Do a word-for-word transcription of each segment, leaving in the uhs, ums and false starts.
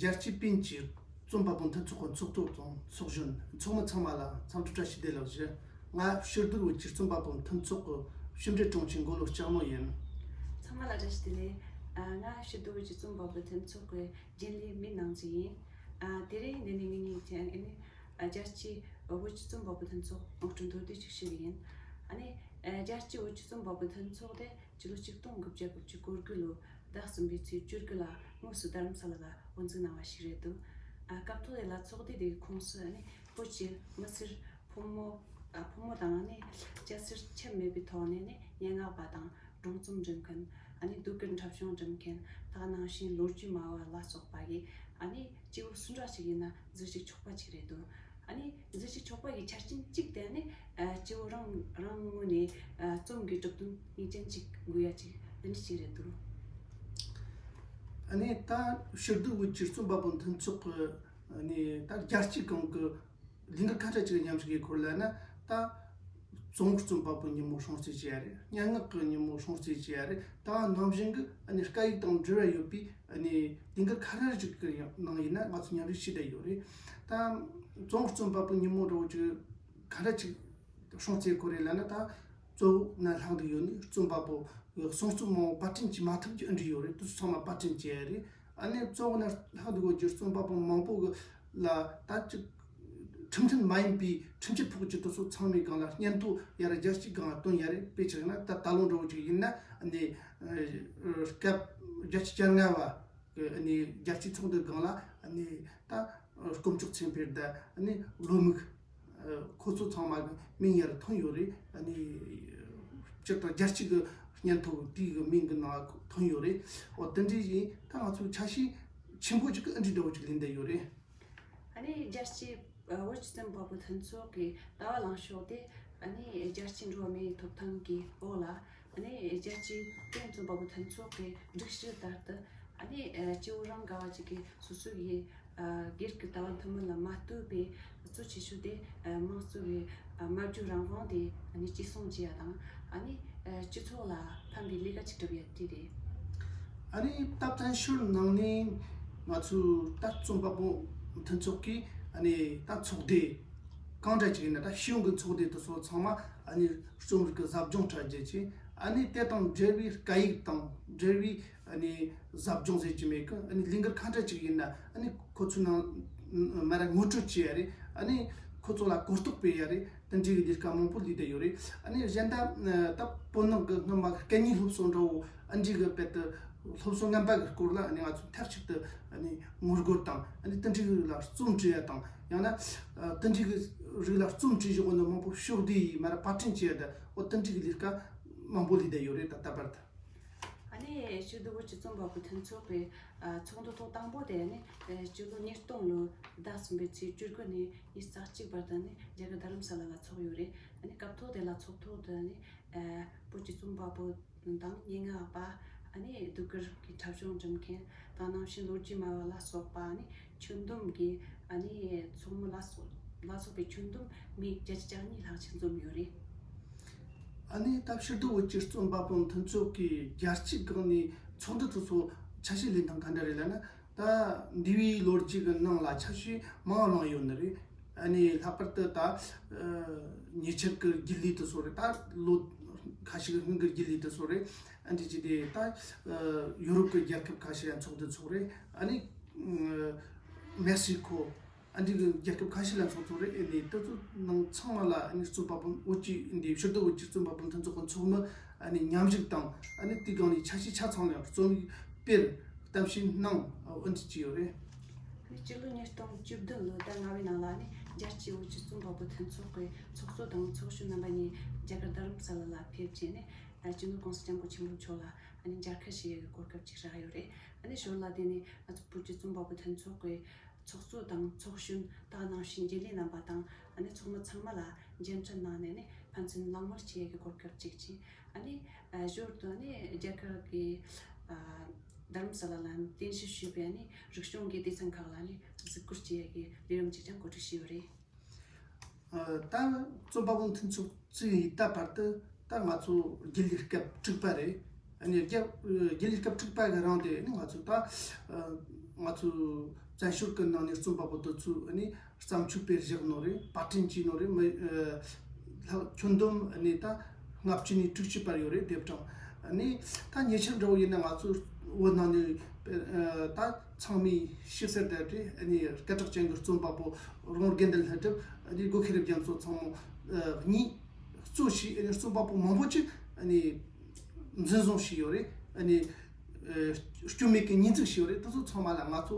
རྒྱལ་སྤྱིའི་པིན་གྱི་རྩོམ་པ་པོ་མཐུན་ཚོགས་ཀྱི་ཚོགས་གཙོ་དང་ཚོགས་གཞོན་ཚོགས་མི་ཚང་མ་ལ་འཚམས་འདྲི་བཀྲ་ཤིས་བདེ་ལེགས་ཞུ། ང་ཕྱིར་བསྡུར་བོད་ཀྱི་རྩོམ་པ་པོ་མཐུན་ཚོགས་ཀྱི་ཕྱི་འབྲེལ་དྲུང་ཆེ་མགོ་ལོག་ལྕགས་མོ་ཡིན། ཚང་མ་ལ་བཀྲ་ཤིས་བདེ་ལེགས། ཨ། ང་ཕྱིར་བསྡུར་བོད་ཀྱི་རྩོམ་པ་པོ་མཐུན་ཚོགས་ཀྱི་རྒྱུན་ལས་མི་ནང་ཚན་ཡིན། ཨ། དེ་རིང་འདི་ནས་ངེད་གཉིས་ཀྱིས་ཨ་ནི་ཨ་རྒྱལ་སྤྱིའི་བོད་ཀྱི་རྩོམ་པ་པོ་མཐུན་ཚོགས་དམངས་ཁྲོད་མདོར་བསྡུས་ཤིག་ཞུ་གི་ཡིན། ཨ་ནི་ཨ་རྒྱལ་སྤྱིའི་བོད་ཀྱི་རྩོམ་པ་པོ་མཐུན་ཚོགས་དེ་ཕྱི་ལོ་ཆིག་སྟོང་དགུ་བརྒྱ་དགུ་བཅུ་གོ་དགུ་ལོ་ཟླ་གསུམ་པའི་ཚེས་བཅུ་དགུ་ལ་དངོས་སུ་རྡ་རམ་ས་ལ་ལ་དབུ་འཛུགས་གནང་བ་ཞིག་རེད་འདུག་ཨ། སྐབས་ཐོག་དེ་ལ་ཚོགས་སྡེ་དེའི་ཁོངས་སུ་ཨ་ནི་བོད་ཀྱི་མི་སེར་ཕོ་མོ། ཨ། ཕོ་མོ་དང་ནི་སྐྱ་སེར་ཁྱད་མེད་པའི་ཐོག་ནས་ནི་སྙན་ངག་པ་དང་སྒྲུང་རྩོམ་འབྲི་མཁན། ཨ་ནི་ཟློས་གར་འཁྲབ་གཞུང་འབྲི་མཁན། དེ་ནང་བཞིན་ལོ་རྒྱུས་སྨྲ་བ་ལ་སོགས་པ་གིས་ཨ་ནི་སྐྱེས་བུ་སུ་འདྲ་ཞིག་ཡིན་ན་གཟི་བརྗིད་ཆོག་པ་ཅིག་རེད་འདུག་ཨ་ནི་གཟི་བརྗིད་ཆོག་པ་གི་ཆ་རྐྱེན་གཅིག་དེ་ནི་ཨ་སྐྱེས་བུ་རང་རང་ངོས་ནས་ཨ་རྩོམ་གྱི་གྲུབ་དོན་ངེས་ཅན་ཅིག་དགོས་ཡ་ཅིག་དེ་འདྲ་ཅིག་རེད་འདུག་ཨ་ནི་ད་ཕྱིར་བསྡུར་བོད་ཀྱི་རྩོམ་པ་པོ་མཐུན་ཚོགས་ཀྱི་ཨ་ནི་ད་རྒྱལ་སྤྱིའི་སྒང་གི་ལས་འགུལ་ཁ་ཤས་ཅིག་མཉམ་ཞུགས་ཡེད་སྐོར་ལ་ན། ད་རྩོམ་རྩོམ་པ་པོ་ཉིན་མོ་སྲུང་བརྩི་བྱེད་ཡ་རེད། སྙན་ངག་གི་ཉིན་མོ་སྲུང་བརྩི་བྱེད་ཡ་རེད། ད་ནང་བཞིན་གྱི་ཨ་ནི་སྐད་ཡིག་དང་འབྲེལ་བ་ཡོད་པའི་ཨ་ནི་ལས་འགུལ་ཁ་ཤས་ཅིག་གི་ནང་ཡིན་ན་ང་ཚོ་མཉམ་ཞུགས་བྱས་བསྡད་ཡོད་རེད། ད་རྩོམ་རྩོམ་པ་པོ་ཉིན་མོ་འདྲ་བོ་ཅིག་ག་འདྲ་ཅིག་སྲུང་བརྩི་དགོས་རེད་ལབ་ན། ད་གཙོ་བོ་ན་ལྷག་འདུག་ཡོད་ནི་རྩོམ་པ་པོ་གསུང་རྩོམ་མང་པོ་པར་སྐྲུན་བྱེད་མ་ཐུབ་ཀྱི་ཨ་འདྲ་ཡོད་རེད། དེ་ཚོ་ཚང་མ་པར་སྐྲུན་བྱས་ཡ་རེད། ཨ་ནི་གཙོ་བོ་ན་ལྷག་འདུག་ཡོད་ཀྱི་རྩོམ་པ་པོ་མང་པོ་གི་ལ་ད་ཅིག་ཁྲིམས་མཐུན་མ་ཡིན་པའི་ཁྲིམས་ཆད་ཕོག་རྒྱུ་དེ་ཚོ་ཚང་མའི་སྒང་ལ་སྙན་ཐོ་ཡར་རྒྱལ་སྤྱིའི་སྒང་ལ་བཏོན་ཡ་རེད། དཔེ་བཞག་ན་ད་ད་ལོ་འདྲ་བོ་ཅིག་ཡིན་ན། ཨ་ནི་ཨ་སྐབས་བརྒྱད་ཅུ་གྱ་ལྔ་བ་གི་ཨ་ནི་རྒྱལ་སྤྱིའི་ཚོགས་འདུའི་སྒང་ལ་ཨ་ནི་ད་དཀོན་མཆོག་མཚན་དཔེར་ད་ཨ་ནི་བློ་མིག་ཨ་ཁོ་ཚོ་ཚང་མ་གི་མིང་ཡར་ཐོན་ཡོད་རེད། ཨ་ནི་སྤྱིར་བཏང་རྒྱལ་སྤྱི་གི་སྙན་ཐོ་དེའི་གི་མིང་གི་ནང་ཐོན་ཡོད་རེད། འོ་དེ་འདྲ་ཡིན། ད་ང་ཚོ་ཆ་ཤས་ཆེན་པོ་ཅིག་གི་ཨ་འདྲ་འདྲ་བོ་ཅིག་ལེན་བསྡད་ཡོད་རེད། ཨ་ནི་རྒྱལ་སྤྱིའི་ཨ་བོད་ཀྱི་རྩོམ་པ་པོ་མཐུན་ཚོགས་ཀྱི་ལྟ་བ་ལངས་ཕྱོགས་དེ་ཨ་ནི་རྒྱལ་སྤྱིའི་འགྲོ་བ་མིའི་ཐོབ་ཐང་གི་འོག་ལ། ཨ་ནི་རྒྱལ་སྤྱིའི་རྩོམ་པ་པོ་མཐུན་ཚོགས་ཀྱི་སྒྲིག་གཞི་ལྟར་དུ། ཨ་ནི་ཨ་སྐྱེ་བོ་རང་ག་བ་ཅིག་གིས་སོ་སོ་ཡི་ཨ་སྒེར་གྱི་ལྟ་བ་མཐུན་མིན་ལ་མ་ལྟོས་པའི་གཙོ་ཆེ་ཤོས་དེ་ཨ་དམངས་གཙོ་གི་ཨ་སྨྲ་བརྗོད་རང་དབང་དེ་ཨ་ནི་གཅེས་སྲུང་བྱེད་ཡ་དང་། ཨ་ནི་ཨ་སྤྱི་ཚོགས་ལ་ཕན་པའི་ལས་ཀ་ཅིག་སྒྲུབ་ཡ་དེ་རེད། ཨ་ནི་སྟབས་བསྟུན་ཞོར་ནང་ནས་ང་ཚོའི་ད་རྩོམ་པ་པོ་མཐུན་ཚོགས་ཀྱིས་ཨ་ནི་ད་ཚོགས་སྡེ་གང་འདྲ་ཅིག་ཡིན་ན། ད་ཤེས་ཡོན་གྱི་ཚོགས་སྡེ་དེ་ཚོ་ཚང་མ་ཨ་ནི་རྩོམ་རིག་གི་ཟབ་སྦྱོང་སྤྲད་རྒྱུ་བྱས། ཨ་ནི་དེ་དང་འབྲེལ་བའི་སྐད་ཡིག་དང་འབྲེལ་བའི་ཨ་ནི་ཟབ་སྦྱོང་ཟེར་གྱི་མེད་གི། ཨ་ནི་ལས་འགུལ་གང་འདྲ་ཅིག་ཡིན་ན་ཨ་ནི་ཁོ་ཚོའི་ནང་མར་ངོ་སྤྲོད་བྱེད་ཡ་རེད། ཨ་ནི་ཁོ་ཚོ་ལ་གོ་རྟོགས་སྤེལ་ཡ་རེད། དེ་འདྲའི་གི་ལས་ཀ་མང་པོ་ལས་བསྡད་ཡོད་རེད། ཨ་ནི་གཞན་དག་ད་བོད་ནང་གི་སྔོན་མ་སྐད་གཉིས་སློབ་གསོ་འདྲ་བོ་ཨ་འདྲའི་གི་དཔེ་དེ་སློབ་གསོ་ངན་པ་གི་སྐོར་ལ་ཨ་ནི་ང་ཚོ་མཐའ་གཅིག་ཏུ་ཨ་ནི་ངོ་རྒོལ་དང་། ཨ་ནི་དེ་འདྲའི་གི་རིགས་ལ་རྩོམ་འབྲི་ཡ་དང་། ཡང་ན་ཨ་དེ་འདྲའི་གི་རིགས་ལ་རྩོམ་འབྲི་བཞག་འོ་ན་མང་པོ་ཕྱོགས་བསྡུས་ཡིས་མར་པར་སྐྲུན་བྱེད་ཡ་དང་། འོ་དེ་འདྲའི་གི་ལས་ཀ་མང་པོ་ལས་བསྡད་ཡོད་རེད། ད་ལྟ་བར་དུ། ཨ་ནི་ཕྱིར་བསྡུར་བོད་ཀྱི་རྩོམ་པ་པོ་མཐུན་ཚོགས་པའི་ཨ་ཚོགས་འདུ་ཐོག་དང་པོ་དེ་ནི་ཨ་སྤྱི་ལོ་ཉིས་སྟོང་ལོའི་ཟླ་གསུམ་པའི་ཚེས་བཅུ་དགུ་ནས་ཉི་ཤུ་རྩ་གཅིག་བར་དུ་ནི་རྒྱ་གར་རྡ་རམ་ས་ལ་ལ་ཚོགས་ཡོད་རེད། ཨ་ནི་སྐབས་ཐོག་དེ་ལ་ཚོགས་ཐོག་ཏུ་ནི་ཨ་བོད་ཀྱི་རྩོམ་པ་པོ་དང་སྙན་ངག་པ། ཨ་ནི་ཟློས་གར་གྱི་འཁྲབ་གཞུང་འབྲི་མཁན་དང་། ནང་བཞིན་ལོ་རྒྱུས་སྨྲ་བ་ལ་སོགས་པ། ཨ་ནི་ཁྱོན་བསྡོམས་ཀྱི་ཨ་ནི་ཚོགས་མི་ལ་སོགས་ལ་སོགས་པའི་ཁྱོན་བསྡོམས་མི་བརྒྱད་ཅུ་གྱ་གཉིས་ལྷག་ཅིག་འཛོམས་ཡོད་རེད། ཨ་ནི་ད་ཕྱིར་བསྡུར་བོད་ཀྱི་རྩོམ་པ་པོ་མཐུན་ཚོགས་ཀྱི་རྒྱལ་སྤྱིའི་སྒང་ནས་ཚོགས་འདུ་དེ་ཚོ་ཆ་ཤས་ལེན་སྟངས་ག་འདྲ་རེད་ལབ་ན། ད་འདས་པའི་ལོ་རྒྱུས་ཀྱི་ནང་ལ་ཆ་ཤས་མང་བ་བླངས་ཡོད་ནི་རེད། ཨ་ནི་ལྷག་པར་དུ་ད་ཨ་ཉེ་ཆར་གྱི་རྒྱུན་ལས་དེ་ཚོ་རེད། ད་ལོ་ཁ་ཤས་ཀྱི་སྔོན་གྱི་རྒྱུན་ལས་དེ་ཚོ་རེད། ཨ་འདི་ཅི་དེ་ད་ཨ་ཡོ་རོབ་ཀྱི་རྒྱལ་ཁབ་ཁ་ཤས་ལ་ཚོགས་འདུ་ཚོགས་རེད། ཨ་ནི་ཨ་མེག་སི་ཁོ། ཨ་འདི་གི་རྒྱལ་ཁབ་ཁ་ཤས་ལ་ཚོགས་ཚོགས་རེད། ཨ་ནི་དེ་ཚོ་ནང་ཚང་མ་ལ་ཨ་ནི་རྩོམ་པ་པོ་བོད་ཀྱི་འདི་ཕྱིར་བསྡུར་བོད་ཀྱི་རྩོམ་པ་པོ་མཐུན་ཚོགས་ཀྱི་ཚོགས་མི་ཨ་ནི་མཉམ་ཞུགས་དང་། ཨ་ནི་དེའི་སྒང་ནས་ཆ་ཤས་ཆ་ཚང་ལ་རྩོམ་ཡིག་སྤེལ། གཏམ་བཤད་གནང་། འོ་འདི་བྱས་ཡོད་རེད། ཨ་ནི་སྤྱི་ལོ་ཉིས་སྟོང་བཅུ་བདུན་ལོའི་ཟླ་ལྔ་པའི་ནང་ལ་ཨ་ནི་རྒྱལ་སྤྱིའི་བོད་ཀྱི་རྩོམ་པ་པོ་མཐུན་ཚོགས་ཀྱི་ཚོགས་གཙོ་དང་ཚོགས་གཞོན་རྣམ་པ་གཉིས་རྒྱ་གར་རྡ་རམ་ས་ལ་ལ་ཕེབས་བྱས་ནས། ཨ་སྤྱི་ནོར་༸གོང་ས་༸སྐྱབས་མགོན་ཆེན་པོ་མཆོག་ལ་ཨ་ནི་མཇལ་ཁ་ཞུ་ཡག་གི་གོ་སྐབས་ཅིག་རག་ཡོད་རེད། ཨ་ནི་ཞོར་ལ་དེ་ནས་ང་ཚོ་བོད་ཀྱི་རྩོམ་པ་པོ་མཐུན་ཚོགས་ཀྱི་ཚོགས་གཙོ་དང་ཚོགས་གཞོན་དང་། ནང་བཞིན་རྒྱུན་ལས་རྣམ་པ་དང་། ཨ་ནི་ཚོགས་མི་ཚང་མ་ལ་མཇལ་འཕྲད་གནང་ནས་ནི་ཕན་ཚུན་གླེང་མོལ་བྱེད་ཡག་གི་གོ་སྐབས་ཅིག་བྱིན། ཨ་ནི་ཨ་ཞོར་དུ་ནི་རྒྱ་གར་གྱི་ཨ་རྡ་རམ་ས་ལ་ལ་རྟེན་གཞི་བྱས་པའི་ཨ་ནི་རིག་གཞུང་གི་སྡེ་ཚན་ཁག་ལ་ནི་གཟིགས་སྐོར་བྱེད་ཡག་གི་ལས་རིམ་ཅིག་ཀྱང་གོ་སྒྲིག་བྱས་ཡོད་རེད། ཨ་ད་རྩོམ་པ་པོ་མཐུན་ཚོགས་བཙུགས་ཡི་ད་བར་དུ་ད་ང་ཚོ་རྒྱུན་ལས་སྐབས་དྲུག་པ་རེད། ཨ་ནི་རྒྱ་རྒྱུན་ལས་སྐབས་དྲུག་པ་གི་རིང་དེ་ནི་ང་ཚོ་ད་ཨ་ང་ཚོ་ བཙན་བྱོལ་གྱི་ནང་ནས་རྩོམ་པ་པོ་དེ་ཚོས་ཨ་ནི་བརྩམས་ཆོས་སྤེལ་བཞག་ནོ་རེད། པར་སྐྲུན་བྱས་ནོ་རེད། མི་ཨ་ལྷག་ཁྱོན་བསྡོམས་ཨ་ནི་ད་ལྔ་བཅུ་ནས་དྲུག་ཅུ་བར་ཡོད་རེད། དེབ་གྲངས་ཨ་ནི་ད་ཉེ་ཆར་འདྲ་བོ་ཡིན་ན་ང་ཚོ་བོད་ནང་ནས་ཨ་ད་ཚང་མས་ཤེས་གསལ་ལྟར་དེ་ཨ་ནི་སྐད་གྲགས་ཅན་གྱི་རྩོམ་པ་པོ་རོང་དགེ་འདུན་ལྷུན་གྲུབ། ཨ་ནི་སྒོ་ཁེ་རི་རྒྱ་མཚོ་ཚང་མ་ཨ་གཉིས་གཙོ་བྱས་ཨ་ནི་རྩོམ་པ་པོ་མང་པོ་ཅིག་ཨ་ནི་འཛིན་བཟུང་བྱས་ཡོད་རེད། ཨ་ནི་ཨ་སྐྱོན་མེད་ཀྱི་ཉེས་འཛུགས་བྱས་ཡོད་རེད། དེ་ཚོ་ཚང་མ་ལ་ང་ཚོ་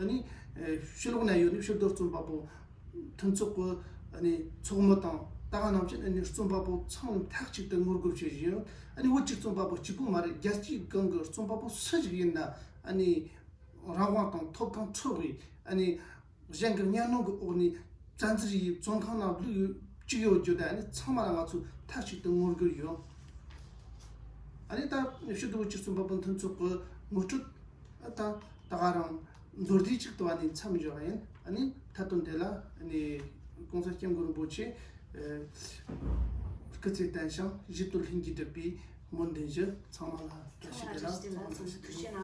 ཨ་ནི་ཨ་ཕྱི་ལོགས་ན་ཡོད་ནི་ཕྱིར་སྡོད་རྩོམ་པ་པོ་མཐུན་ཚོགས་ཀྱི་ཨ་ནི་ཚོགས་མི་དང་ད་ག་ནང་བཞིན་ཨ་ནི་རྩོམ་པ་པོ་ཚང་མ་མཐའ་གཅིག་ཏུ་ངོ་རྒོལ་བྱེད་བཞིན་ཡོད། ཨ་ནི་བོད་ཀྱི་རྩོམ་པ་པོ་གཅིག་པུ་མ་རེད། རྒྱལ་སྤྱིའི་སྒང་གི་རྩོམ་པ་པོ་སུ་ཞིག་ཡིན་ན་ཨ་ནི་རང་དབང་དང་ཐོབ་ཐང་འཕྲོག་གི་ཨ་ནི་གཞན་གྱི་གཉའ་གནོན་གྱི་འོག་ནས་བཙན་འཛུལ་ཡིས་བཙོན་ཁང་ནང་བླུགས་ཡོད་བཅུག་ཡོད་རྒྱུ་དེ་ཨ་ནི་ཚང་མ་ལ་ང་ཚོས་མཐའ་གཅིག་ཏུ་ངོ་རྒོལ་ཡོད། ཨ་ནི་ད་ཕྱི་དྲོ་བོད་ཀྱི་རྩོམ་པ་པོ་མཐུན་ཚོགས་ཀྱི་ངོ་སྤྲོད་ད་ད་ག་རང་མདོར་བསྡུས་ཅིག་ཏུ་ཨ་ནི་མཚམས་འཇོག་ཡིན། ཨ་ནི་མཐའ་དོན་དེ་ལ་ཨ་ནི་གོང་ས་སྐྱབས་མགོན་རིན་པོ་ཆེ་ཨ་སྐུ་ཚེ་བརྟན་ཞིང་གཞི་དོན་ལྷུན་གྱིས་གྲུབ་པའི་སྨོན་འདུན་ཞུ། ཚང་མ་ལ་བཀྲ་ཤིས་བདེ་ལེགས།